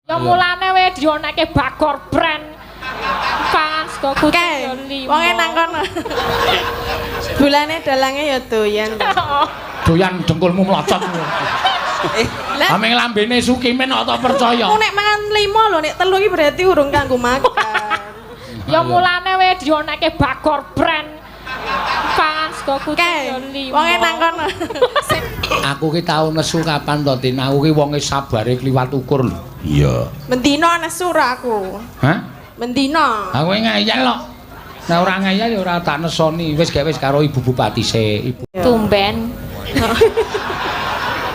Ya mulane we dionekke Bagor brand. Pangan sego kucing ya limo. Wonge nang kono. Bulane dalange ya doyan. Doyan dengkulmu mlocot. Lah Ameng lambene Sukimin kok tak percaya. aku nek mangan limo lho, nek telu iki berarti urung kanggo makan. Ya mulane we dionekke Bagor brand. Pangan sego kucing ya limo. Wonge nang kono. Aku ki tau nesu kapan to, Tin? Aku ki wonge sabare kliwat ukur lho. Iya. Mendino nesu ra aku. Hah? Mendino. Aku ngeyel kok. Nek ora ngeyel ya ora tak nesoni. Wis gak wis karo Ibu Bupati se. Ibu. Tumben.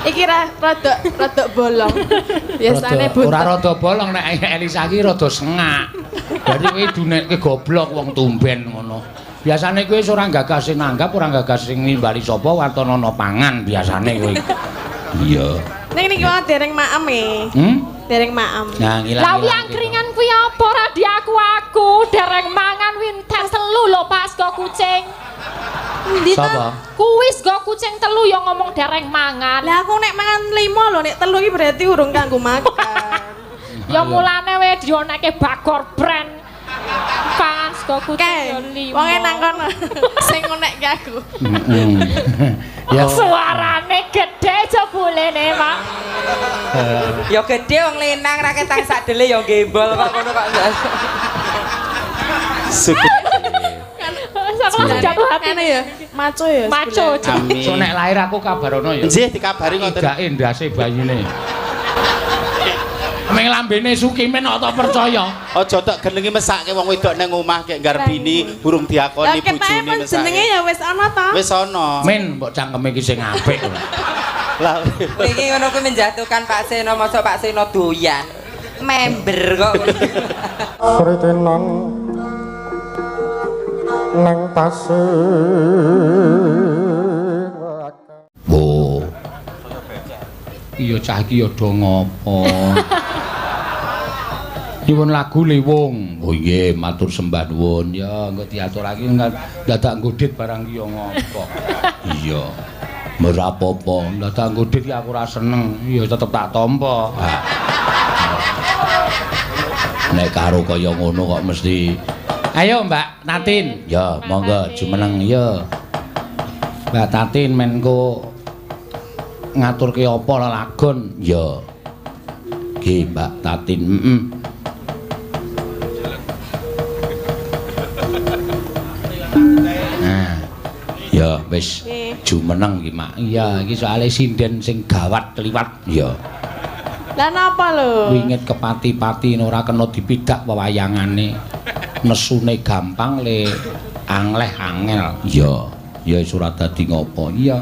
Iki rada bolong. Biasane Rada- Ora rada bolong nek Elisa ki rada sengak. Berarti kowe dunekke goblok wong tumben ngono. Biasane kowe wis ora gagas sing nanggap, ora gagas sing nimbali sapa waton ana pangan biasane kowe. Iya. Ning niki wae dereng maem e. Hmm? Dereng maem. Nah, ngilang. Lah wi angkringan kuwi apa ora diaku-aku dereng mangan winten telu lho Pak sego kucing. Endi to? Sapa? Kuwi sego kucing telu ya ngomong dereng mangan. Lah aku nek mangan limo lho, nek telu iki berarti urung kanggo makan. Ya mulane we dionekke Bagor brand. Pangan sego kucing ya limo. Wonge nang kono. Sing ngonekke aku. Heeh. Ya Suarane gede jebulene, Pak. Ya gede wong lenang ra ketang sadele ya gembol kok ngono kok. Aku langsung jatuh hati. Ngene ya, maco ya. Maco. Amin. So nek lahir aku kabarono ya. Nggih dikabari ngoten. Idake ndase bayine. Ameng lambene Sukimin kok tak percaya. Aja tok genengi mesake wong wedok nang omah kek nggarbini burung Lah diakoni ketoke bojone pun jenenge mesake. ya wis ana to. Wis ana. Min mbok cangkeme iki sing apik. Lah Wingi ngono kuwi menjatuhkan Pak Seno, mosok Pak Seno doyan. Member kok. Kritenan nang pasir. Oh. Iya cah iki ya do ngopo. Nyuwun lagu Liwung. Oh nggih, matur sembah nuwun. Ya engko diaturake dadak nggodhit barang ki ya ngopo. Iya. Ora apa-apa, dadak nggodhit ki aku ora seneng. Ya tetep tak tampa. Nek karo kaya ngono kok mesti. Ayo Mbak Tatin. Ya, monggo jumeneng ya. Mbak Tatin menko ngaturke apa lelagon? Ya. Nggih, Mbak Tatin. Heeh. Nah. Ya wis jumeneng iki, Mak. Iya, iki soalé sinden sing gawat kliwat. Ya. Lah napa lho? Wingit kepati-pati ora kena dipidak wewayangane. Nesune gampang le angleh angel. Iya. Ya wis ora dadi ngopo. Iya.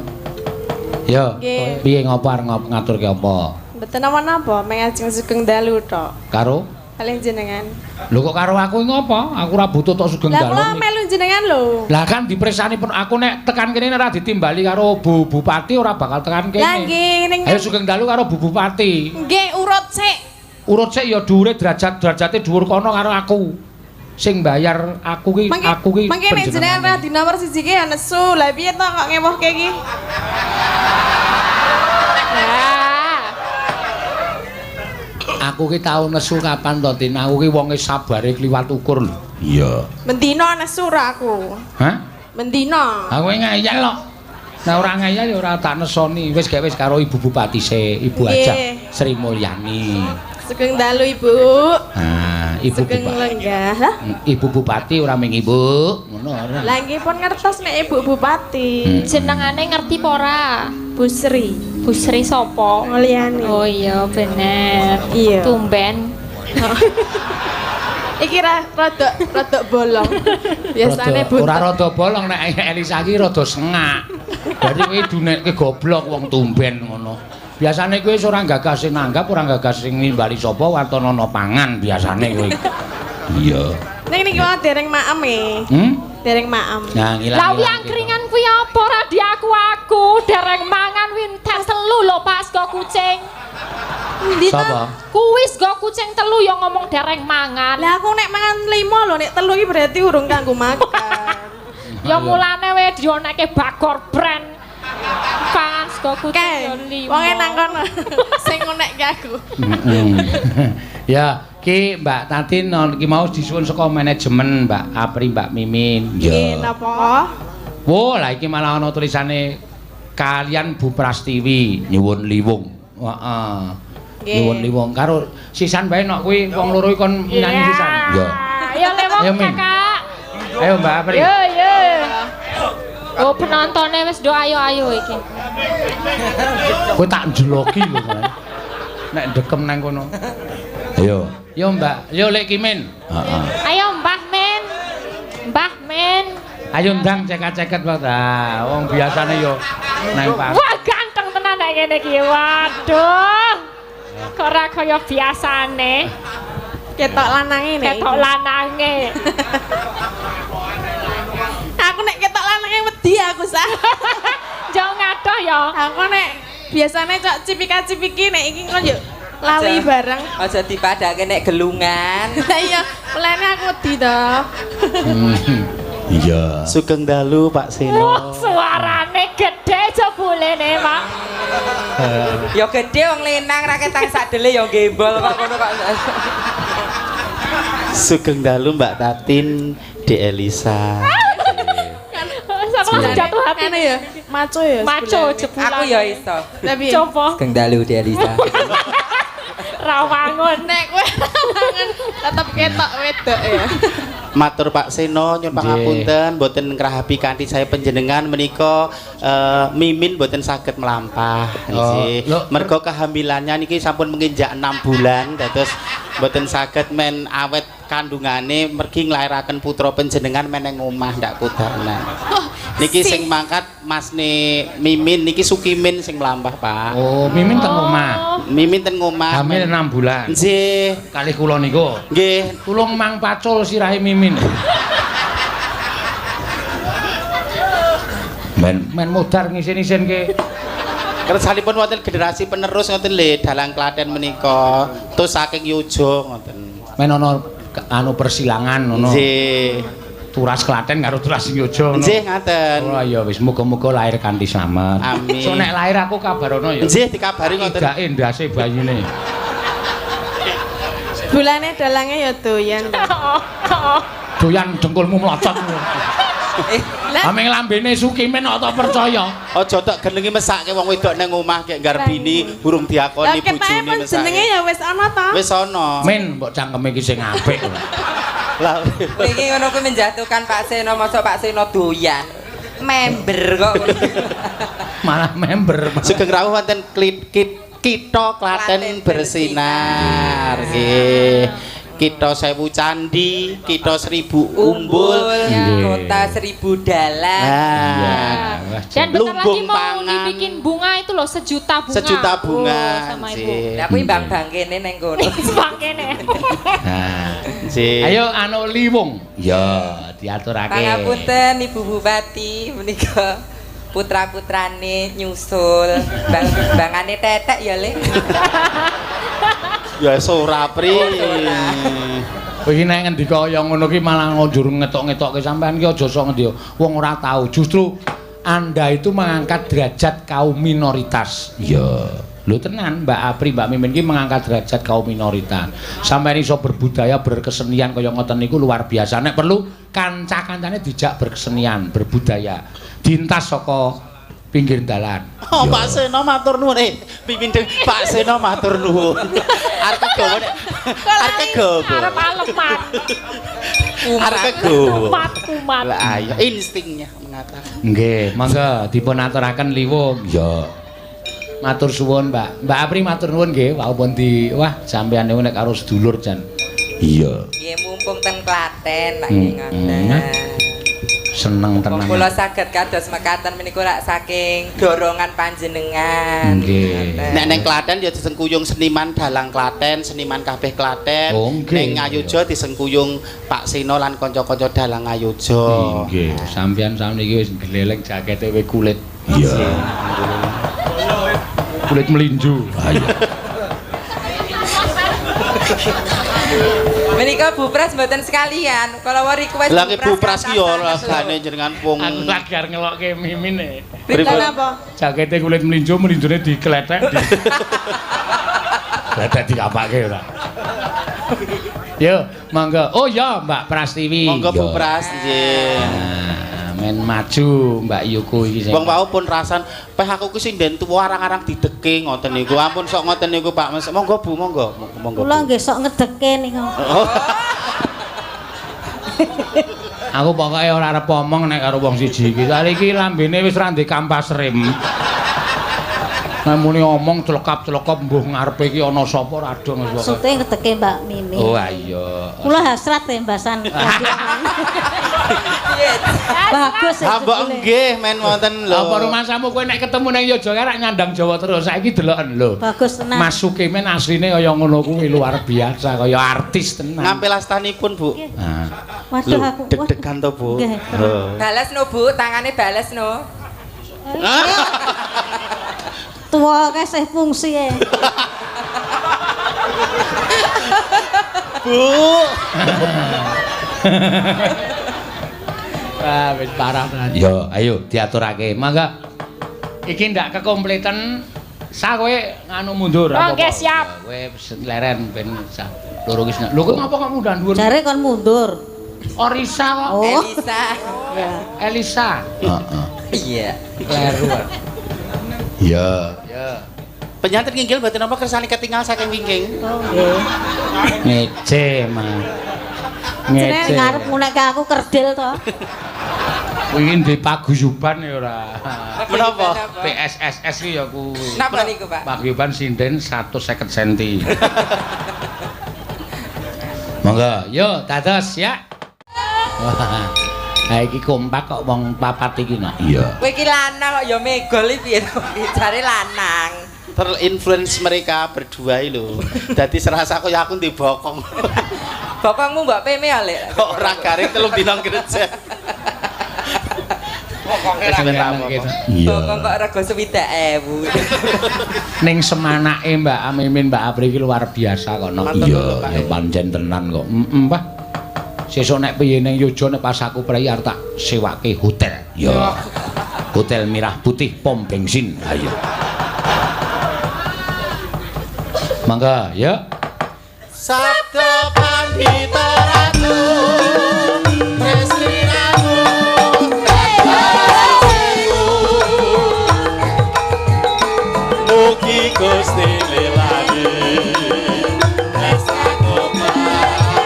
Ya, piye ngopo arep ngaturke apa? Mboten napa-napa, mengajeng sugeng dalu tok. Karo? Kalih jenengan. Lho kok karo aku ngopo? Aku ora butuh tok sugeng Lah dalu. kula melu jenengan lho. Lah kan dipresani pun aku nek tekan kene ora ditimbali karo Bu Bupati ora bakal tekan kene. Lah nggih ning Ayo sugeng dalu karo Bu Bupati. nggih urut sik. Urut sik ya dhuwure derajat-derajate dhuwur kono karo aku. Sing bayar aku ki aku ki mangke nek jenengan ra di nomor siji ki ya nesu. Lah piye to kok ngewohke iki? Nah. Aku ki tau nesu kapan to, Tin? Aku ki wonge sabare kliwat ukur lho. Iya. Mendino nesu ra aku. Hah? Mendino. Aku ngeyel kok. Nek ora ngeyel ya ora tak nesoni. Wis gak wis karo Ibu Bupati se, Ibu Hajah Sri Mulyani. Sugeng dalu Ibu. Nah, Ibu Sugeng Bupati. lenggah. Lah Ibu Bupati ora ming Ibu, ngono ora. lah nggih pun ngertos nek Ibu Bupati. Jenengane ngerti apa ora? Bu Sri Bu Sri sapa? Mulyani. Oh iya bener. Iya. Tumben. Iki rada bolong. Biasane Ora rada bolong nek Elisa ki rada sengak. Berarti kowe dunekke goblok wong tumben ngono. Biasane kowe wis ora gagas sing nanggap, ora gagas sing nimbali sapa waton ana pangan biasane kowe. Iya. Ning niki wae dereng maem e. Hmm? Dereng maem. Nah, ngilang. Lah wi angkringan kuwi apa ora diaku-aku dereng mangan winten telu lho Pak sego kucing. Endi to? Sapa? Kuwi sego kucing telu ya ngomong dereng mangan. Lah aku nek mangan limo lho, nek telu iki berarti urung kanggo makan. Ya mulane we dionekke Bagor brand. Pangan sego kucing ya limo. Wonge nang kono. Sing ngonekke aku. Heeh. Ya, ki Mbak Tatin ki mau disuwun saka manajemen Mbak Apri, Mbak Mimin. Nggih, napa? Wo, lah iki malah ana tulisane kalian Bu Prastiwi nyuwun liwung. Heeh. Nyuwun liwung karo sisan bae nok kuwi wong loro iki kon nyanyi sisan. Ya. Ayo lewong Kakak. Ayo Mbak Apri. Yo yo. Oh penontonnya wis do ayo-ayo iki. Kowe tak njeloki lho. Nek dekem nang kono. Ayo. Yo Mbak, yo Lek Kimin. Heeh. Ayo Mbah Min. Mbah Min. Ayo ndang ceket-ceket wae ta. Wong biasane yo nang pang. Wah, ganteng tenan nek ngene iki. Waduh. Kok ora kaya biasane. Ketok lanange nek. Ketok lanange. Aku nek ketok lanange wedi aku sah. Jauh ngadoh ya. Aku nek biasane cok cipika-cipiki nek iki kok yo lali bareng. Aja dipadake nek gelungan. Lah iya, mulane aku wedi to. Iya. Sugeng dalu Pak Seno. Wah, suarane gede jebulene, Pak. Ya gede wong lenang ra ketang sadele ya gembol kok ngono kok. Sugeng dalu Mbak Tatin, Dek Elisa. Aku langsung jatuh hati. Ngene ya, maco ya. Maco jebulan. Aku ya iso. Coba. Sugeng dalu Dek Elisa. Rawangun nek kowe rawangun tetep ketok wedok ya. Matur Pak Seno nyuwun pangapunten mboten ngrahabi kanthi saya panjenengan menika Mimin mboten saged mlampah nggih. Mergo kehamilannya niki sampun menginjak 6 bulan dados mboten saged men awet kandungane mergi nglairaken putra panjenengan men nang omah ndak kudanan. Niki sing mangkat masne Mimin niki Sukimin sing mlampah Pak. Oh, Mimin teng omah. Mimin ten omah. Hamil 6 bulan. Nggih. Kalih kula niku. Nggih. Tulung mang pacul sirahe Mimin. Men modar ngisin-isin ke. Kersanipun wonten generasi penerus ngoten lho dalang Klaten menika. Terus saking Yojo ngoten. Men ana anu persilangan ngono. Nggih. Turas Klaten karo turas Yojo ngono. Nggih ngaten. Oh ya wis muga-muga lahir kanthi slamet. Amin. So nek lahir aku kabarono ya. Nggih dikabari ngoten. Idake ndase bayine. Bulane dalange ya doyan. Doyan dengkulmu mlocot. Aming lambene Sukimin kok tak percaya. Aja tok genengi mesake wong wedok nang omah kek nggarbini burung diakoni bojone mesake. Jenenge ya wis ana ta? Wis ana. Min mbok cangkeme iki sing apik. Lah iki ngono kuwi menjatuhkan Pak Seno, mosok Pak Seno doyan. Member kok. Malah member. Sugeng rawuh wonten Kitha Klaten bersinar. Nggih. Kitha 1000 candi, kitha 1000 umbul, kota 1000 dalan. Nah, dan bentar lagi mau dibikin bunga itu loh, sejuta bunga. Sejuta bunga. Oh, sama ibu. Lah kuwi bang-bang kene neng kono. Bang kene. Nah, ayo anu liwung. Ya, diaturake. Pangapunten Ibu Bupati menika putra-putrane nyusul. Bang-bangane tetek ya, Le. Ya ora Pri. Kowe iki nek ngendika kaya ngono ki malah njur ngetok-ngetokke sampean ki aja sok ngendi. Wong ora tahu. Justru Anda itu mengangkat derajat kaum minoritas. Iya. Lho tenan Mbak Apri, Mbak Mimin ki mengangkat derajat kaum minoritas. Sampeyan iso berbudaya, berkesenian kaya ngoten niku luar biasa. Nek perlu kanca-kancane dijak berkesenian, berbudaya. Dintas saka pinggir dalan. Oh, Pak Seno matur nuwun. Pimpin Pak Seno matur nuwun. Arep kegawa nek arep kegawa. Arep aleman. Arep kegawa. Kumat kumat. Lah ayo instingnya mengatakan. Nggih, monggo dipun aturaken liwung. Ya. Matur suwun, Mbak. Mbak Apri matur nuwun nggih, wau pun di wah sampeyan niku nek karo sedulur jan. Iya. Nggih mumpung ten Klaten lak nggih ngoten. Seneng tenan. Kula saged kados mekaten menika lak saking dorongan panjenengan. Nggih. Nek neng Klaten ya disengkuyung seniman dalang Klaten, seniman kabeh Klaten. Oh, neng Ngayogya disengkuyung Pak Seno lan kanca-kanca dalang Ngayogya. Nggih, sampeyan sakniki wis gleleng jakete we kulit. Iya. Kulit melinjo. Ayo. Menika Bu Pras mboten sekalian. Kalau request Lah Bu Pras ki yo lagane jenengan wong. Aku lagi arep ngelokke Mimin e. Pripun apa? Jakete kulit melinjo, melinjone dikletek. Lah dadi kapake ora. Yo, monggo. Oh ya, Mbak Prastiwi. Monggo Bu Pras, nggih. Nah, men maju Mbak Yuko iki sing. Wong wau pun rasan, peh aku ki sinden tuwa arang-arang dideke ngoten niku. Ampun sok ngoten niku Pak Mas. Monggo Bu, monggo. Monggo. Kula nggih sok ngedeke niku. Oh. Aku pokoke ora arep omong nek karo wong siji iki. Soale iki lambene wis ra ndek kampas rem. Nek muni omong clekap-clekop mbuh ngarepe iki ana sapa ra dong wis pokoke. Maksude ngedeke Mbak Mimi. Oh iya. Kula hasrat tembasan. Bagus. Ha mbok nggih men wonten lho. Apa rumasamu kowe nek ketemu nang Yogyakarta rak nyandang Jawa terus. Saiki deloken lho. Bagus tenan. Masuke men asline kaya ngono kuwi luar biasa kaya artis tenan. Ngampil astanipun, Bu. Nah. Waduh aku deg-degan to, Bu. Bales no, Bu, tangane bales no. Tuwa kae sih fungsi e. Bu. Wah, wis parah tenan. Yo, ayo diaturake. Mangga. Iki ndak kekompletan. Sa kowe nganu mundur apa? Oke, siap. Kowe leren ben loro ki. Lho kowe ngapa kok mundur dhuwur? Jare kon mundur. Orisa kok. Oh. Elisa. Elisa. Heeh. Iya. Kleru. Iya. Ya. Penyanten nginggil mboten napa kersane ketinggal saking wingking. Oh nggih. Ngece, Mas. Ngece. Ngarep ngunekke aku kerdil to. Kuwi ndek paguyuban ya ora. Menapa? PSSS ki ya kuwi. Napa niku, Pak? Paguyuban sinden 150 cm. Monggo, yo dados ya. Wah. Ha iki kompak kok wong papat iki nak. Iya. Kowe iki lanang kok ya megol iki piye to? Jare lanang. Terinfluence mereka berdua iki lho. Dadi serasa kaya aku ndek bokong. Bokongmu mbok peme ya, Lek. Kok ora garing 3 dina gereja. Bokonge ra. Iya. Bokong kok rego 60.000. Ning semanake Mbak Mimin Mbak Apri iki luar biasa kok no. Iya, ya pancen tenan kok. Heeh, Pak. Sesuk nek piye ning Yogya nek pas aku prei arep tak sewake hotel. Ya. Hotel Merah Putih pom bensin. Ayo. Mangga, ya. Sabda Pandita Ratu Tresniramu Mugi Gusti lelani tresnaku marang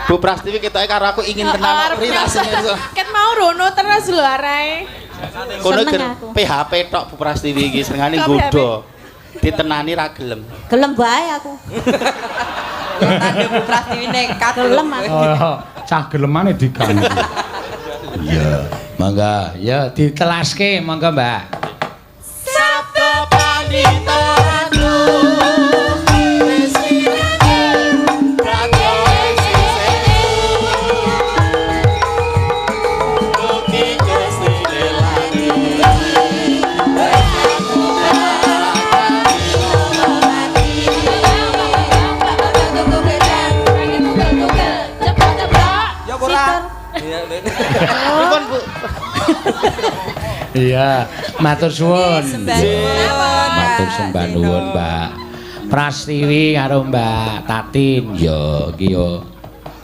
Bu Prastiwi ketoke karo aku ingin tenan pritasine. Ket mau rono terus lho arahe. Kono PHP tok Bu Prastiwi iki senengane nggodho. Ditenani ra gelem. Gelem bae aku. Tandhe Bu Prastiwi nekat. Gelem aku. Oh, cah gelemane diganggu. Iya. Monggo, ya ditelaske monggo, Mbak. Sabda pandita Iya, matur suwun. Matur sembah nuwun, Mbak Prastiwi karo Mbak Tatin. Ya, iki yo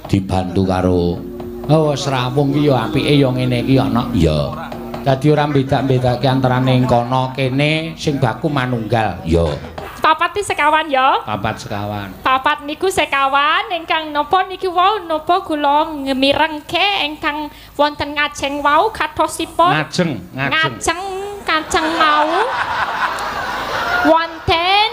dibantu karo oh srawung iki yo apike yo ngene iki ana. Ya. Dadi ora beda-bedake antarane kono kene sing baku manunggal. Ya. Papat iki sekawan ya. Papat sekawan. Papat niku sekawan ingkang napa niki wau napa kula ngemirengke ingkang wonten ngajeng wau kadosipun ngajeng ngajeng kacang mau wonten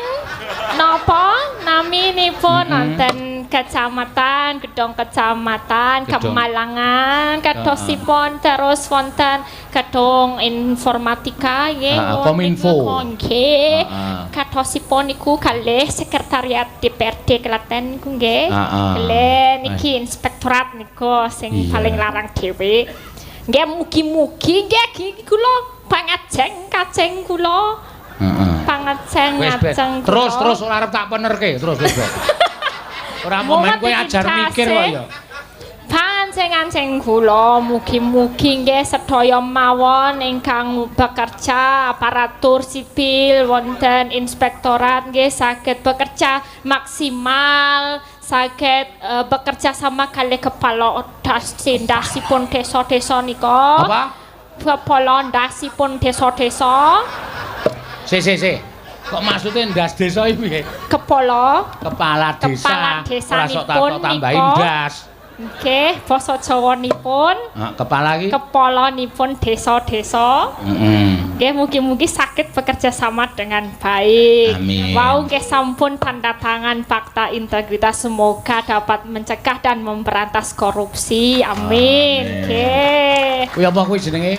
napa naminipun wonten kecamatan gedhong kecamatan Kemalangan kadosipun terus wonten gedhong informatika nggih Kominfo nggih kadosipun niku kalih sekretariat DPRD Klaten niku nggih kalih niki inspektorat niku sing paling larang dhewe nggih mugi-mugi nggih kula pangajeng kaceng kula pangajeng ngajeng terus terus ora arep tak penerke terus wis ora momen kowe ajar mikir kok ya. Pancen-ancen kula mugi-mugi nggih sedaya mawon ingkang bekerja aparatur sipil wonten inspektorat nggih saged bekerja maksimal, saged bekerja sama kalih kepala ndasipun desa-desa nika. Apa? Kepala ndasipun desa-desa. Si. Kok maksudnya ndas desa iki piye? Kepala desa. Kepala desanipun tambahin ndas. Nggih, basa Jawanipun. Heeh, kepala iki kepalanipun desa-desa. Nggih, mugi-mugi saged bekerja sama dengan baik. Amin. Wau nggih sampun tanda tangan fakta integritas, semoga dapat mencegah dan memberantas korupsi. Amin. Nggih. Kuwi apa kuwi jenenge?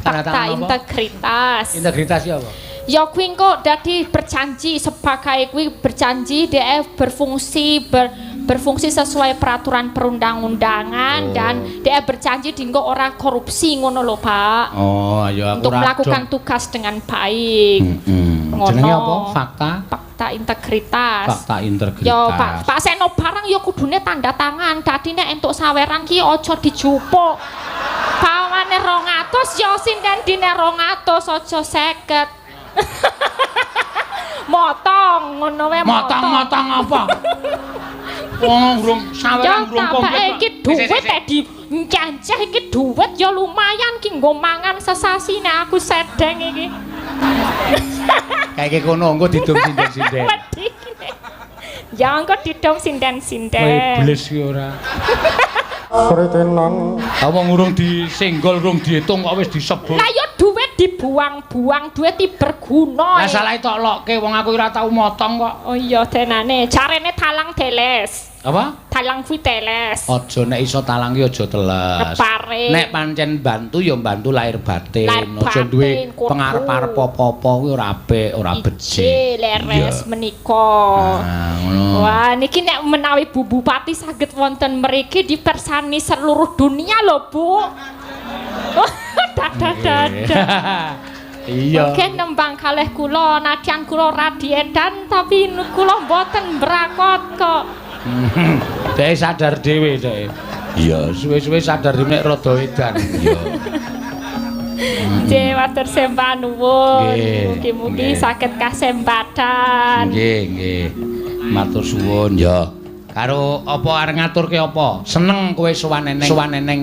Tanda Fakta tangan apa? integritas. Integritas ya apa? Ya kuwi engko dadi berjanji sebagai kuwi berjanji dhek berfungsi berfungsi sesuai peraturan perundang-undangan dan dhek berjanji dinggo ora korupsi ngono lho Pak. Oh, ayo aku untuk melakukan tugas dengan baik. Jenenge apa? Fakta integritas. Fakta integritas. Ya Pak, Pak Seno barang ya kudune tanda tangan. Dadi nek entuk saweran ki aja dijupuk. Pawane 200 ya sinden dine 200 aja 50. Motong ngono wae motong apa? Wong urung saweran urung komplit. Iki dhuwit tek dicanceh iki dhuwit ya lumayan ki nggo mangan sesasi nek aku sedeng iki. Kayak kono engko didum sinden-sinden. Ya engko didum sinden-sinden. Kowe iblis ki ora. Kritenan. Wong urung disenggol, urung diitung kok wis disebut. Lah ya dhuwit dibuang-buang, dhuwit berguna. Lah salah tok lokke wong aku ora tau motong kok. Oh iya denane, carene talang teles. Apa? Talang kuwi teles. Aja nek iso talang ki aja teles. Kepare. Nek pancen bantu ya bantu lahir batin, aja duwe pengarep-arep apa-apa kuwi ora apik, ora becik. Leres menika. Nah, ngono. Wah, niki nek menawi Bu Bupati saged wonten mriki dipersani seluruh dunia lho, Bu. Dadah dadah. Iya. Oke nembang kalih kula, nadyan kula radiedan tapi kula mboten mbrakot kok. Dhek sadar dhewe dhek. Iya, suwe-suwe sadar dhewe nek rada edan. Iya. Nggih, matur sembah nuwun. Mugi-mugi saged kasembadan. Nggih, nggih. Matur suwun ya. Karo apa arep ngaturke apa? Seneng kowe sowan eneng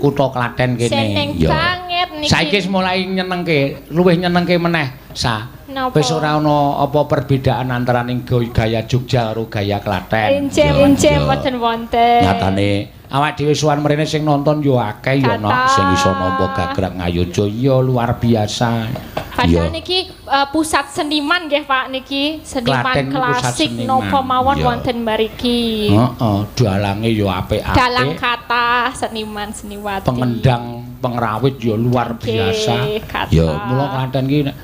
kutha Klaten kene. Seneng banget niki. Saiki wis mulai nyenengke, luwih nyenengke meneh, Sa. Wis ora ana apa perbedaan antaraning gaya Jogja karo gaya Klaten. Encem-encem mboten wonten. Nyatane awak dhewe sowan mrene sing nonton yo akeh yo nok sing iso nampa gagrak Ngayogya ya luar biasa. Padahal niki pusat seniman nggih Pak niki, seniman klasik napa mawon wonten mriki. Heeh, dalange yo apik-apik. Dalang kathah seniman seniwati. pengrawit ya luar biasa. Ya mula Klaten ki nek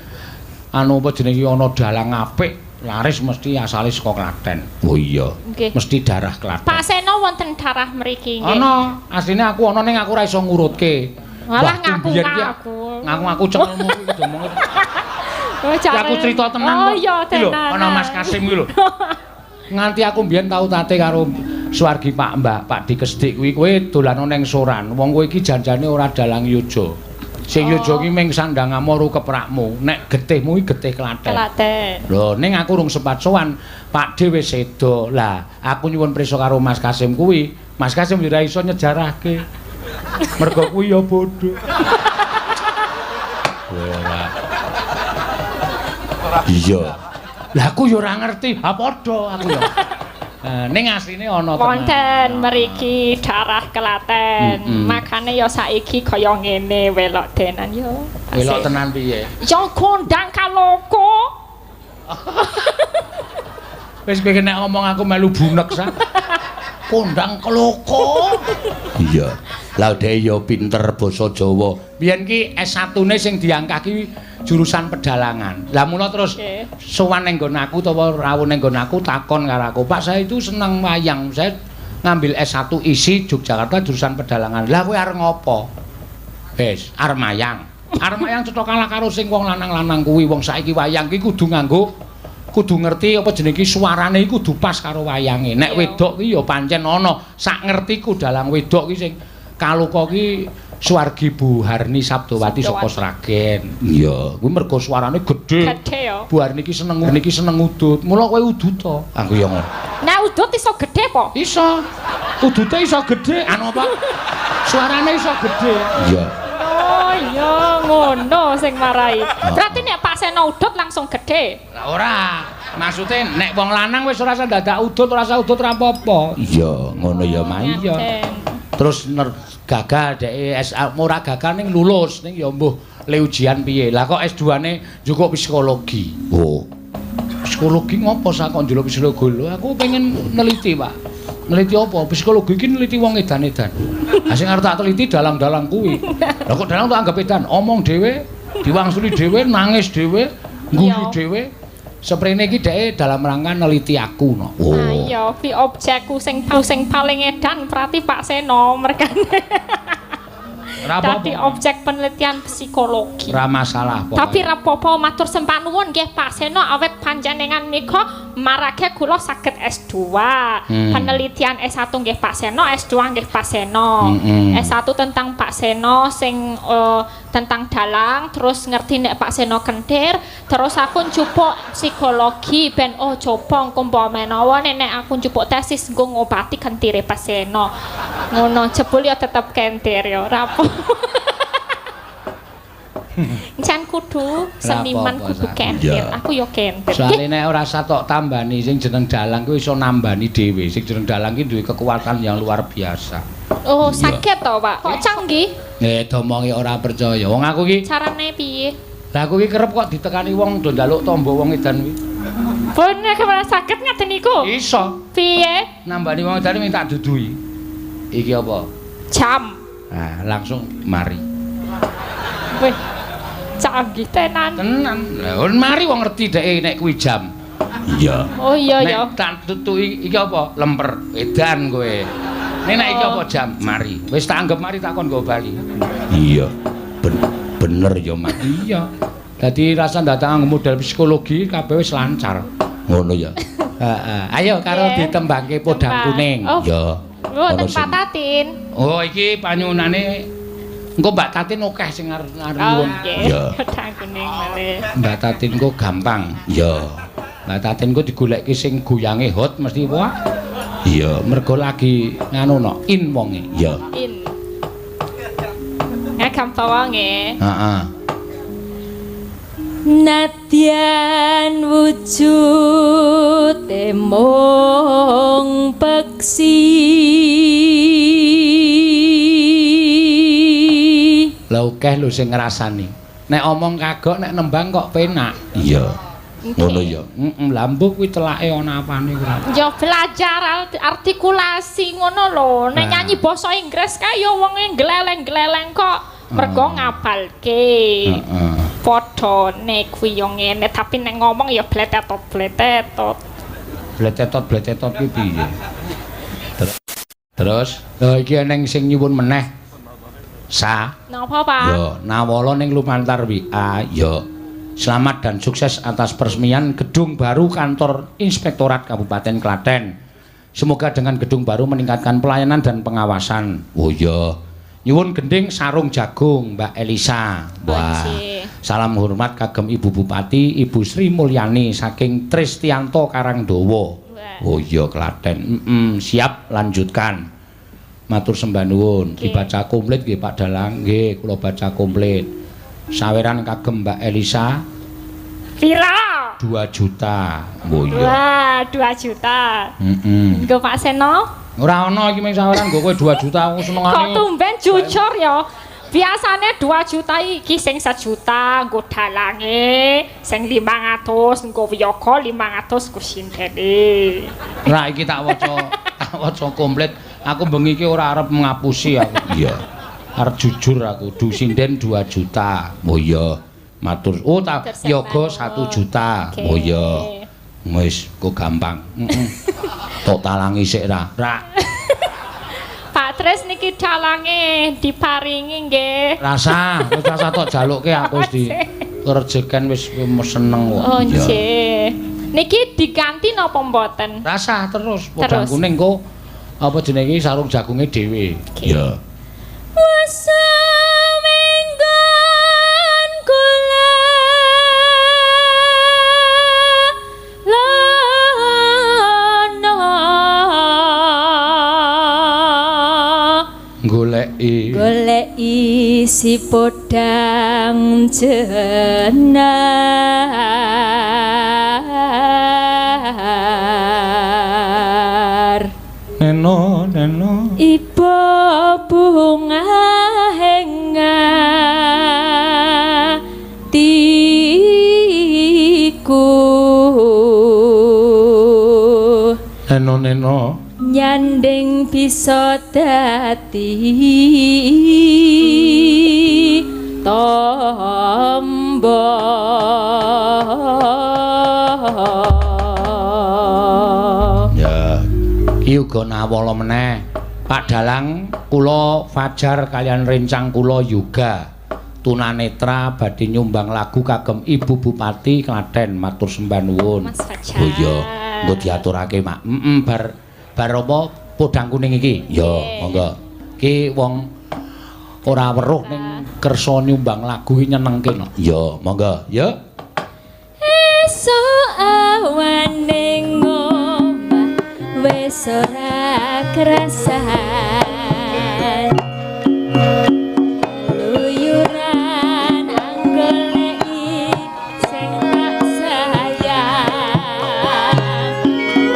anu apa jenenge ana dalang apik laris mesti asale saka Klaten. Oh iya. Mesti darah Klaten. Pak Seno wonten darah mriki nggih. Ana, asline aku ana ning aku ora iso ngurutke. Walah ngaku-ngaku. Ngaku-ngaku cengelmu kuwi diomong. Aku cerita tenan. Oh iya tenan. Ana Mas Kasim kuwi lho. Nganti aku mbiyen tau tate karo Suwargi Pak Mbah, Pak Dikesdik kuwi kowe dolano ning Soran. Wong kowe iki janjane ora dalang yojo. Sing yojo ki ming sandangamu ro keprakmu. Nek getihmu iki getih Klaten. Klaten. Lho, ning aku rung sempat sowan, Pak D wis sedo. Lah, aku nyuwun prisa karo Mas Kasim kuwi. Mas Kasim yo ora iso nyejarahke. Mergo kuwi ya bodho. Ora. Iya. Lah aku yo ora ngerti. Ha padha aku yo. Ning asline ana tenan. Wonten mriki darah Klaten. Makane ya saiki kaya ngene welok tenan yo. Welok tenan piye? Ya kondang kaloko. Wis kowe nek ngomong aku melu bunek sa. Kondang kaloko. Iya. Lah dhek ya pinter basa Jawa. Biyen ki S1-ne sing diangkaki jurusan pedalangan. Lah mula terus sowan ning nggon aku utawa rawuh ning nggon aku takon karo aku, "Pak, saya itu seneng wayang. Saya ngambil S1 ISI Yogyakarta jurusan pedalangan." Lah kowe arep ngopo? Wis, arep mayang. Arep mayang cetha kalah karo sing wong lanang-lanang kuwi. Wong saiki wayang ki kudu nganggo kudu ngerti apa jenenge iki suarane iki kudu pas karo wayange. Nek wedok ki ya pancen ana. Sak ngertiku dalang wedok ki sing kaloka ki Suwargi Bu Harni Sabdowati saka Sragen. Iya, kuwi mergo suarane gedhe. Gedhe ya. Bu Harni iki seneng niki seneng udut. Mula kowe udut to. Aku ya ngono. Nah, udut iso gedhe po? Iso. Udute iso gedhe. Anu apa? Suarane iso gedhe. Iya. Oh iya, ngono sing marai. Berarti nek Pak Seno udut langsung gedhe. Lah ora. Maksude nek wong lanang wis ora usah dadak udut, ora usah udut ora apa-apa. Iya, ngono ya, Mas. Iya. Terus gagal dhek SA ora gagal ning lulus ning ya mbuh le ujian piye. Lah kok S2-ne njukuk psikologi. Oh. Psikologi ngopo sak kok njaluk psikologi? Lho aku pengen neliti, Pak. Neliti apa? Psikologi iki neliti wong edan-edan. Lah sing arep tak teliti dalang-dalang kuwi. Lah kok dalang tak anggap edan, omong dhewe, diwangsuli dhewe, nangis dhewe, ngguyu dhewe. Seprene iki dhek dalam rangka neliti aku no. Oh. Iya, pi objekku sing paling edan berarti Pak Seno mergane. Dadi objek penelitian psikologi. Ora masalah pokoke. Tapi ra apa-apa matur sembah nuwun nggih Pak Seno awet panjenengan nika marake kula saged S2. Penelitian S1 nggih Pak Seno, S2 nggih Pak Seno. S1 tentang Pak Seno sing tentang dalang, terus ngerti nek Pak Seno kentir, terus aku njupuk psikologi ben oh coba engko menawa nek aku njupuk tesis nggo ngobati kentire Pak Seno. Ngono jebul ya tetep kentir ya ora apa. Jan kudu seniman kudu kentir. Aku ya kentir. Soale nek ora usah tok tambani sing jeneng dalang kuwi iso nambani dhewe. Sing jeneng dalang ki duwe kekuatan yang luar biasa. Oh, sakit to, Pak? Kok canggih? Domongi ora percaya. Wong aku ki carane piye? Lah aku ki kerep kok ditekani wong do njaluk tombo wong edan kuwi. Bener kemana sakit ngaten niku? Iso. Piye? Nambani wong edan minta duduhi. Iki apa? Jam. Nah, langsung mari. Wih. Canggih tenan. Tenan. Lah mari wong ngerti dhek nek kuwi jam. Iya. Oh iya ya. Nek tak tutuki iki apa? Lemper. Edan kowe. Nek nek iki apa jam? Mari. Wis tak anggap mari tak kon nggo bali. Iya. Bener ya, Mas. Iya. Dadi rasa datang modal psikologi kabeh wis lancar. Ngono ya. Heeh. Ayo karo ditembangke podang kuning. Ya. Wonten Pak Tatin. Oh, iki panyuwunane engko Mbak Tatin akeh sing arep nyuwun. Iya. Podang kuning malih. Mbak Tatin engko gampang. Iya. Mbak Tatin engko digolekke sing goyange hot mesti wah. Iya, mergo lagi nganu no, in wonge. Iya. In. Ya gampang wonge. Heeh. Nadyan wujud mung peksi. Lah akeh lho sing ngrasani. Nek omong kagok nek nembang kok penak. Iya. Ngono ya. Heeh, lha mbuh kuwi telake ana apane kuwi. Ya belajar artikulasi ngono lho. Nek nyanyi basa Inggris kae ya wonge gleleng-gleleng kok. Mergo ngapalke. Heeh. Padha kuwi yo ngene, tapi nek ngomong ya bletetot-bletetot. Bletetot-bletetot ki piye? Terus, lha iki eneng sing nyuwun meneh. Sa. Napa, Pak? Yo, nawala ning lumantar WA, yo. Selamat dan sukses atas peresmian gedung baru kantor Inspektorat Kabupaten Klaten. Semoga dengan gedung baru meningkatkan pelayanan dan pengawasan. Oh iya. Nyuwun gending sarung jagung Mbak Elisa. Wah. Salam hormat kagem Ibu Bupati Ibu Sri Mulyani saking Tristianto Karangdowo. Oh iya Klaten. Siap lanjutkan. Matur sembah nuwun. Dibaca komplit nggih Pak Dalang. Nggih, kula baca komplit. Saweran kagem Mbak Elisa. Pira? 2 juta. Oh iya. Wah, 2 juta. Heeh. Nggo Pak Seno? Ora ana iki mung saweran nggo kowe 2 juta aku senengane. Kok tumben jujur ya. Biasane 2 juta iki sing 1 juta nggo dalange, sing 500 nggo wiyaga, 500 nggo sindene. Ora iki tak waca komplit. Aku bengi iki ora arep ngapusi aku. Iya. Arep jujur aku, du sinden 2 juta. Oh iya. Matur. Oh, ta yoga 1 juta. Okay. Oh iya. Wis, kok gampang. Heeh. Tok talangi sik ra. Ra. Pak Tris niki dalange diparingi nggih. Rasa, wis rasa tok jalukke aku wis di kerjeken wis seneng kok. Oh nggih. Niki diganti napa mboten? Rasa terus podang kuning kok apa jenenge sarung jagunge dhewe. Iya. Goleki goleki si podang jenar neno neno iba bunga hatiku neno neno nyanding bisa dadi tombo. Ya, iki uga nawala meneh. Pak Dalang kula Fajar kalian rencang kula Yoga tunanetra badhe nyumbang lagu kagem Ibu Bupati Klaten matur sembah nuwun. Mas Fajar. Oh iya, engko diaturake, Mak. Heeh, bar apa podang kuning iki? Ya, monggo. Iki wong ora weruh ning kersa nyumbang lagu iki nyenengke no. Ya, monggo. Ya. Esuk awane ngomah wis ora krasan. Luyuran anggoleki sing tak sayang.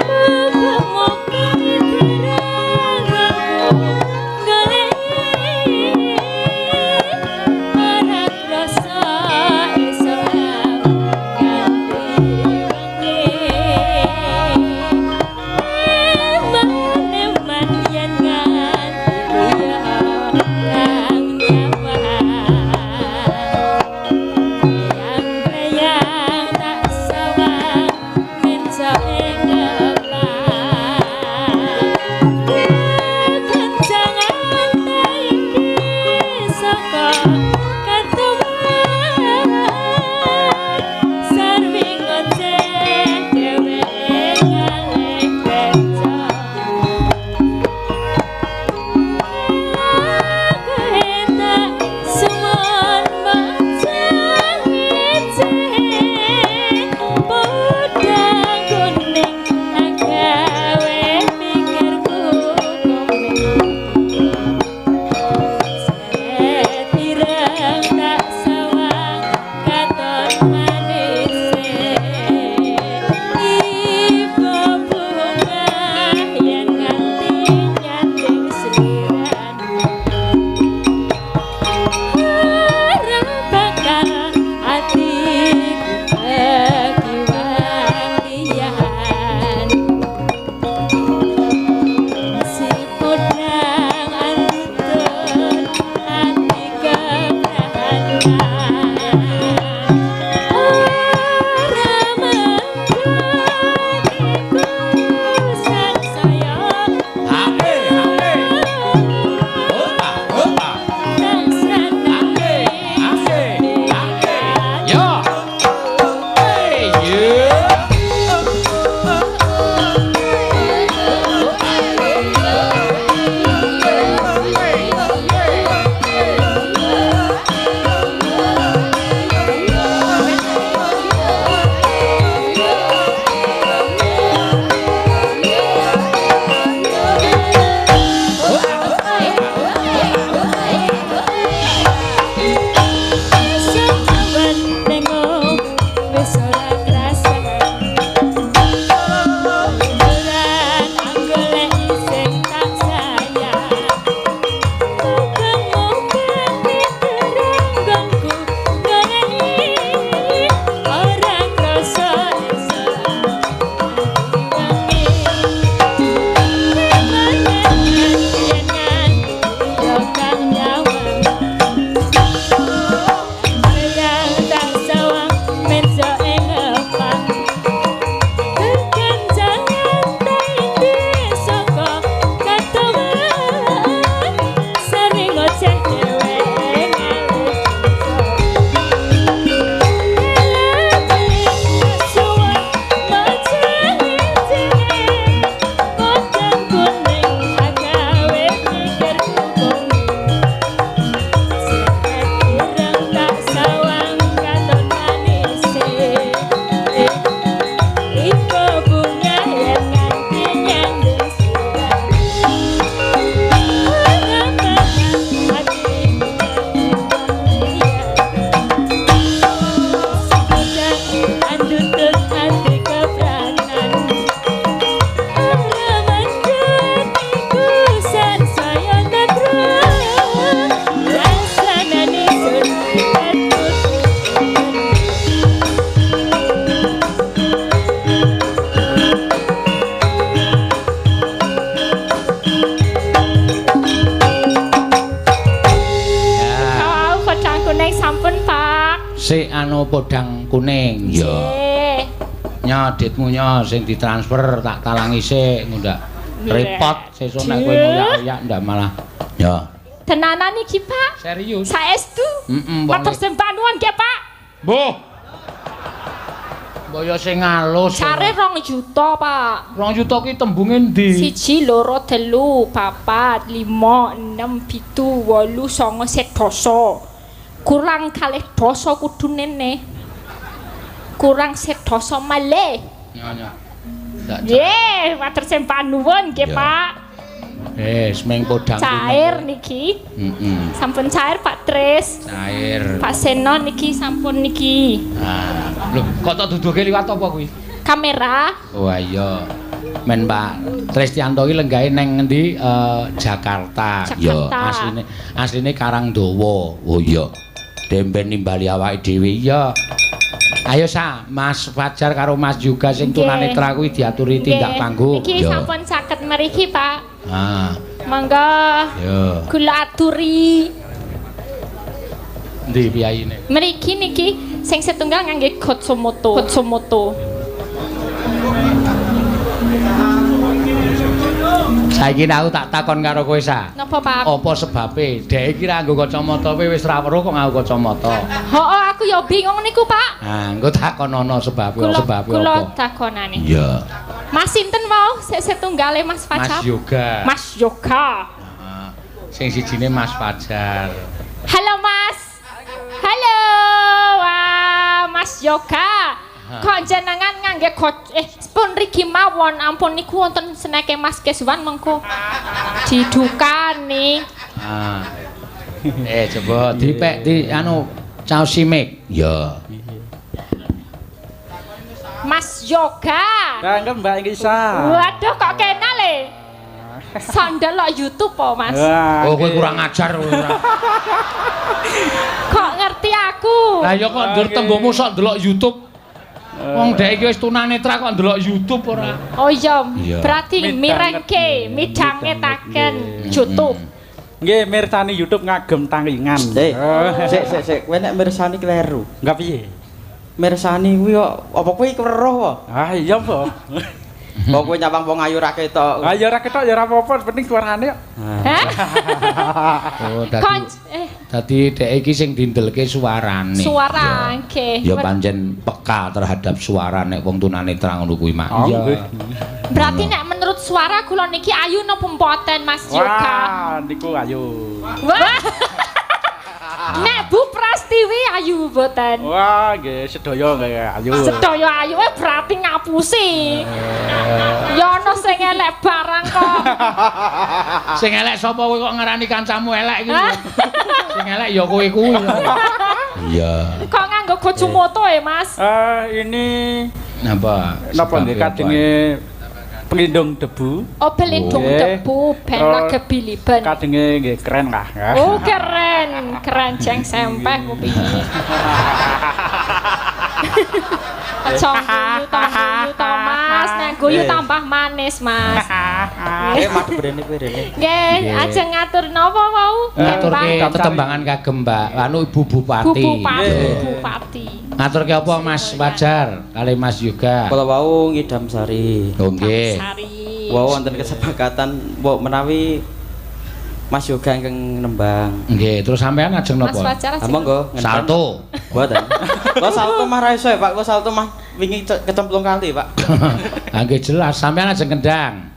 Muga-muga diterangku goleki ora krasa esuk nganti wengi. Eman-eman yen nganti liya kang nyawang. Yang tak sawang meja ing ngeplak. Kekencangan iki saka ketuban. Sarwi ngoceh Yeah. Podang kuning ya. Nyaditmu nya sing ditransfer tak talangi sik ndak repot sesuk nek kowe ngoyak-oyak ndak malah. Ya. Tenanan iki, Pak. Serius. Saestu. Heeh, matur sembah nuwun nggih, Pak. Mbuh. Mbok ya sing alus. Care 2 juta, Pak. 2 juta ki tembunge ndi? 1 2 3 4 5 6 7 8 9 10. Kurang kalih dosa kudune ne. Kurang sedoso malih. Nyonya. Nggih, matur sembah nuwun nggih, Pak. Semeng podang cair niki. Heeh. Sampun cair Pak Tris. Cair. Pak Seno niki sampun niki. Ah, lho kok tok duduhke liwat apa kuwi? Kamera. Oh iya. Men Pak Tristianto iki lenggahe neng ngendi Jakarta. Ya, asline Karangdawa. Oh iya. Demben nimbali awake dhewe iya. Ayo sa, Mas Fajar karo Mas juga sing tunanetra kuwi diaturi tindak panggung. Iki sampun saged mriki, Pak. Ah. Monggo. Yo. Kula aturi. Endi piyayine? Mriki niki sing setunggal ngangge kacamata. Kacamata. Saiki aku tak takon karo kowe sa. Napa, Pak? Apa sebabe? Dhek iki ra nggo kacamata kowe wis ra weruh kok nganggo kacamata. Heeh, aku ya bingung niku, Pak. Ah, engko takon ana sebabe sebabe apa? Kula takonane. Iya. Mas sinten wau sik setunggale Mas Fajar? Mas Yoga. Mas Yoga. Heeh. Sing sijine Mas Fajar. Halo, Mas. Halo. Wah, Mas Yoga. Kok jenengan ngangge pun riki mawon ampun niku wonten seneke Mas Keswan mengko didukani. Ah. Coba dipek di anu caos simik. Ya. Mas Yoga. Kangen Mbak Lisa. Waduh kok kenal e. Sandal YouTube po, Mas. Oh, kowe kurang ajar kowe ora. Kok ngerti aku? Lah ya kok ndur tembungmu sok ndelok YouTube. Wong dhek iki wis tunanetra kok ndelok YouTube ora. Oh iya, berarti mirengke, midhangetaken YouTube. Nggih, mirsani YouTube ngagem tanglingan. Sik sik sik, kowe nek mirsani kleru. Enggak piye? Mirsani kuwi kok apa kowe weruh apa? Ah iya apa? Kok kowe nyawang wong ayu ra ketok. Ah ya ora ketok ya ora apa-apa, penting suarane kok. Hah? Oh, dadi Dadi dhek iki sing dindelke suarane. Suara nggih. Ya pancen peka terhadap suara nek wong tunanetra ngono kuwi mak. Iya. Berarti nek menurut suara kula niki ayu napa mboten Mas Yoga? Wah, niku ayu. Wah. Nek Bu Prastiwi ayu mboten? Wah, nggih sedaya nggih ayu. Sedaya ayu berarti ngapusi. Ya ana sing elek barang kok. Sing elek sapa kowe kok ngarani kancamu elek iki? Sing elek ya kowe kuwi. Iya. Kok nganggo kacamata ya, Mas? Ini napa? Napa nggih kadenge pelindung debu. Oh, pelindung debu ben lagi biliben. Kadenge nggih keren lah. Oh, keren. Keren jeng sempeh kuwi. Aja guyu to guyu to Mas, nek guyu tambah manis, Mas. Madhep rene kowe rene. Nggih, ajeng ngatur napa wau? Ngaturke tetembangan kagem Mbak, anu Ibu Bupati. Bu Bupati, Bupati. Ngaturke apa Mas Fajar kali Mas Yoga? Kala wau ngidam sari. Oh nggih. Wau wonten kesepakatan mbok menawi Mas Yoga ingkang nembang. Nggih, terus sampean ajeng napa? Mas Fajar ajeng. Monggo, salto. Mboten. Kok salto mah ra iso ya, Pak. Kok salto mah wingi kecemplung kali, Pak. Ha nggih jelas, sampean ajeng kendang.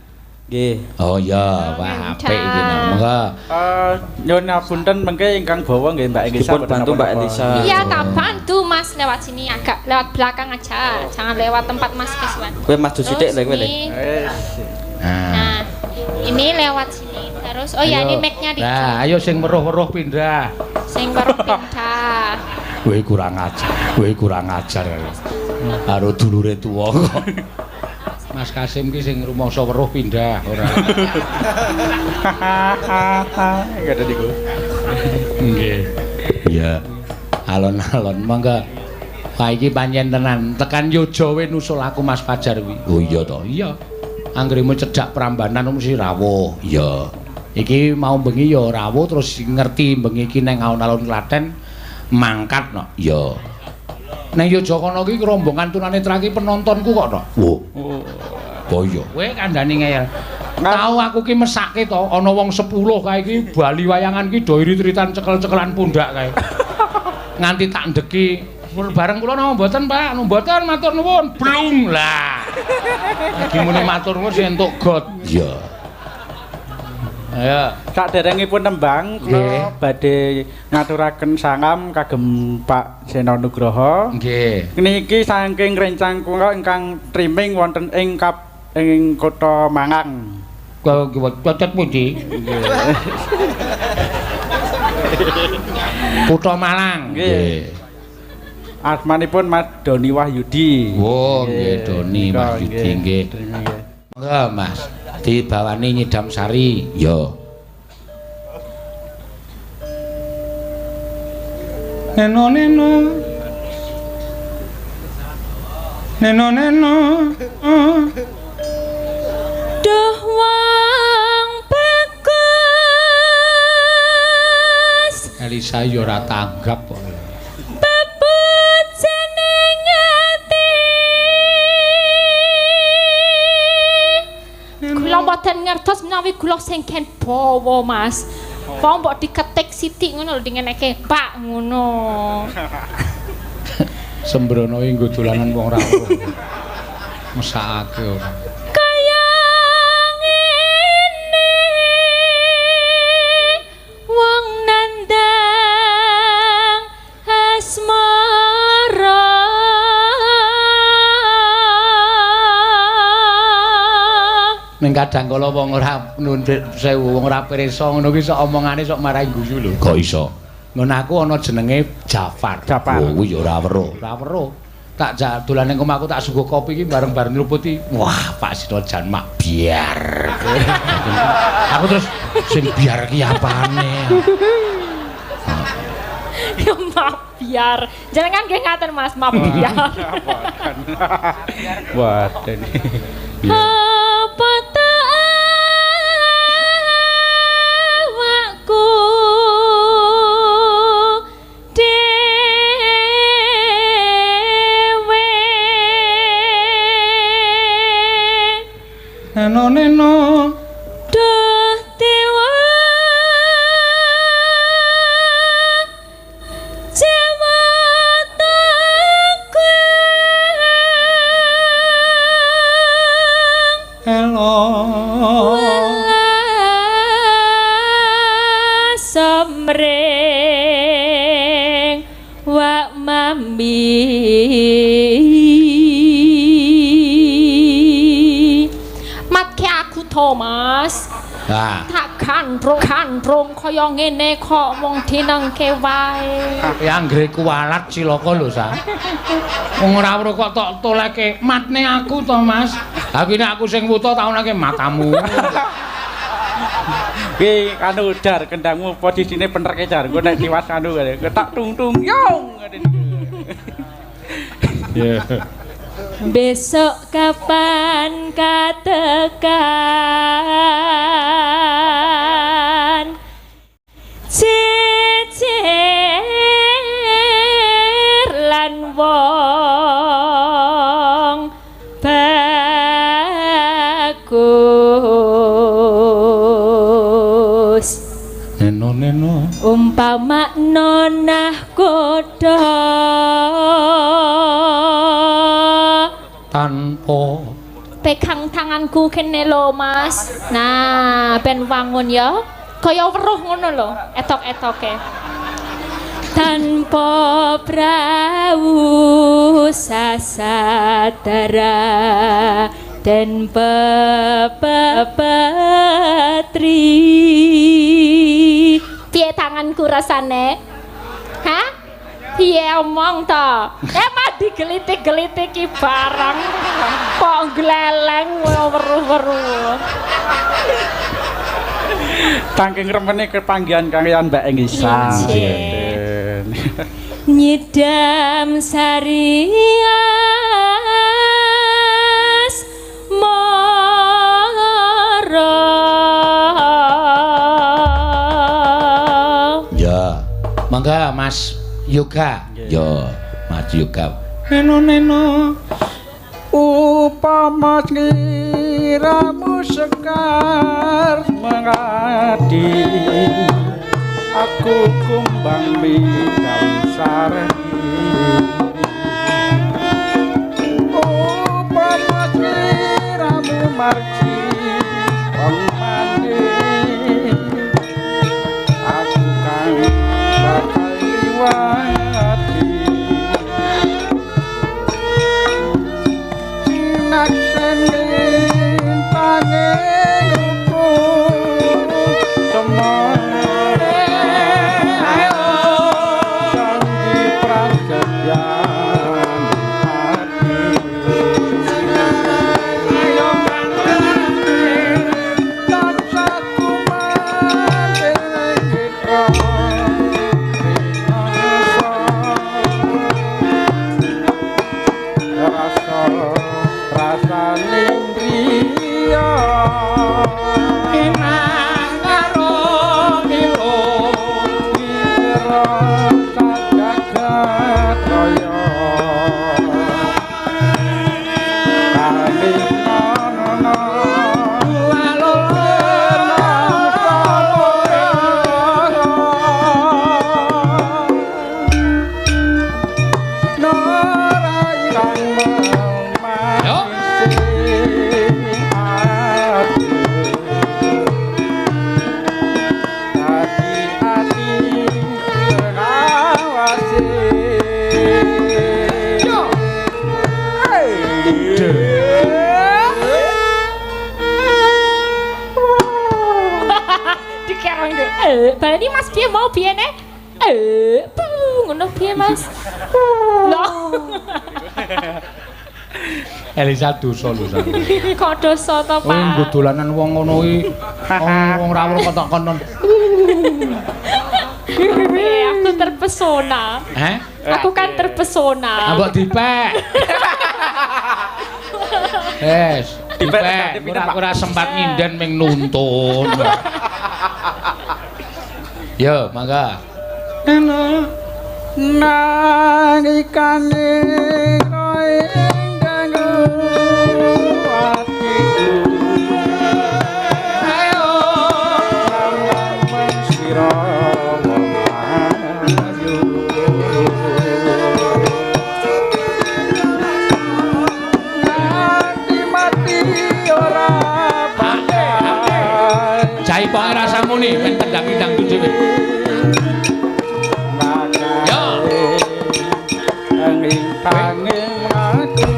Nggih. Oh iya, wah apik iki monggo. Nyuwun ngapunten mengke ingkang bawa nggih Mbak Elisa. Dipun bantu Mbak Elisa. Iya, tak bantu Mas lewat sini agak lewat belakang aja. Jangan lewat tempat Mas Keswan. Kowe maju sithik lho kowe lho. Nah, ini lewat sini terus. Oh ya, ini mic-nya di. Nah, ayo sing weruh-weruh pindah. Sing weruh pindah. Kowe kurang ajar. Kowe kurang ajar. Karo dulure tuwa kok. Mas Kasim ki sing rumangsa weruh pindah ora. Enggak ada niku. Nggih. Iya. Alon-alon monggo. Wah iki pancen tenan. Tekan Yojo we nusul aku Mas Fajar kuwi. Oh iya to. Iya. Anggremu cedhak Prambanan mesti rawuh. Iya. Iki mau bengi ya rawuh terus ngerti bengi iki nang alun-alun Klaten mangkat no. Iya. Nang Yogyakarta iki rombongan tunanetra iki penontonku kok to. Wo. Oh iya. Kowe kandhani ngeyel. Tau aku ki mesake to ana wong 10 kae iki bali wayangan ki do irit-iritan cekel-cekelan pundak kae. Nganti tak ndeki bareng kula napa mboten Pak? Mboten matur nuwun. Blung lah. Lagi muni matur nuwun sing entuk got. Iya. Ayo, saderengipun nembang kula badhe ngaturaken salam kagem Pak Seno Nugroho. Nggih. Niki saking rencang kula ingkang trimming wonten ing ing kota Malang. Cocot pundi? Nggih. Kutha Malang. Nggih. Asmanipun Mas Doni Wahyudi. Oh, nggih Doni Wahyudi nggih. Monggo Mas, dibawani nyidam sari. Ya. Neno neno. Neno neno. Duh wong bagus. Elisa ya ora tanggap kok. Kula mboten ngertos menawi kula sing ken bawa Mas. Wong mbok diketik sithik ngono lho dingeneke Pak ngono. Sembrono iki nggo dolanan wong ora weruh. Mesakake ora. Kaya ngene wong nandang asmara. Ning kadang kala wong ora nuwun sewu wong ora pirsa ngono ki sok omongane sok marai guyu lho. Kok iso? Ngono aku ana jenenge Jafar. Jafar. Oh kuwi ya ora weruh. Ora weruh. Tak dolan ning omahku tak sungguh kopi iki bareng-bareng nyruputi. Wah, Pak Sino jan mak biar. Aku terus sing biar ki apane? Ya mak biar. Jenengan nggih ngaten Mas, mak biar. Wah, ini. Apa ta awakku dhewe. Neno neno. Duh dewa Elo welas somring wak mami Matke aku to Mas. Nah, Tak gandrung-gandrung kaya ngene kok mung dinengke wae. Ya anggere kuwalat cilaka lho Sa. Wong ora weruh kok tok toleke matne aku to Mas. Ha ki nek aku sing wuta taunake matamu. Ki anu jar kendangmu posisine penerke jar. Engko nek tiwas anu tak tung-tung yong. Yeah. Besok kapan katekan jejer lan wong bagus. Neno neno umpama nonah kodho tanpa pegang tanganku kene lho Mas. Nah, ben wangun ya. Kaya weruh ngono lho, etok-etoke. Tanpa prau sasadara den pepetri. Piye tanganku rasane? Hah? Piye omong to? Mah digelitik-gelitik ki barang. Kok gleleng weruh-weruh. Tangking remene kepanggihan kalian Mbak Elisa. Nyidam sari asmara. Ya, mangga Mas Yoga. Ya, Mas Yoga. Neno neno upama sliramu sekar mengadi aku kumbang bidang sareni upama sliramu marji wong mati aku kang bakal liwati Baleni Mas piye mau piye ne? Ngono piye Mas? Loh. Elisa dosa lho sampe. Kok dosa to, Pak? Nggo dolanan wong ngono iki. Wong ra weruh kok konon. Aku terpesona. Heh? Aku kan terpesona. Mbok dipek. Wes, dipek. Ora sempat nginden ming nuntun. Yo, mangga. Nang ikane ing dangu atiku. Ayo nang sira wong ayu. Nganti mati ora Iponge rasa muni ben tendang-tendang dhewe. Yo. Aku.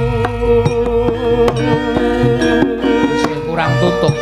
Isih kurang tutup.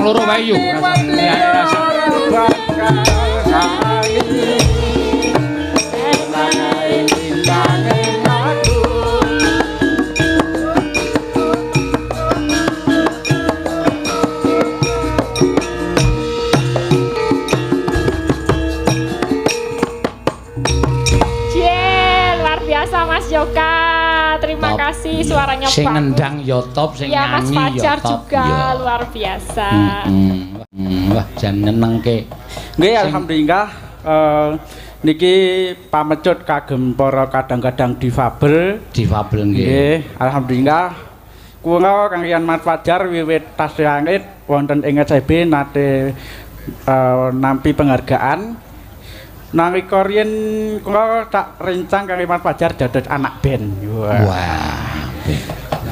Loro wae yo. Luar biasa Mas Yoga. Terima kasih suaranya sing ngendang ya top, sing ya, nyanyi Mas Fajar ya top juga ya. Luar biasa. Wah, jan nyenengke. Nggih, alhamdulillah niki pamecut kagem para kadang-kadang difabel. Difabel nggih. Nggih, alhamdulillah. Kula kanggian Mas Fajar wiwit tasih angit wonten ing SIB nate nampi penghargaan. Nalika riyen kula tak rencang kali Mas Fajar dados anak band. Wah.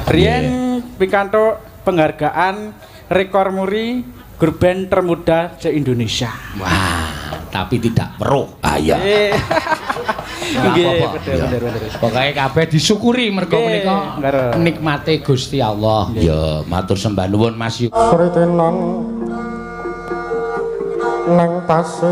Riyen pikantuk penghargaan rekor muri grup band termuda se-Indonesia. Wah, tapi tidak weruh. Ah iya. Nggih, bener. Pokoke kabeh disyukuri mergo menika nikmate Gusti Allah. Ya, matur sembah nuwun Mas Yu. Nang pasir.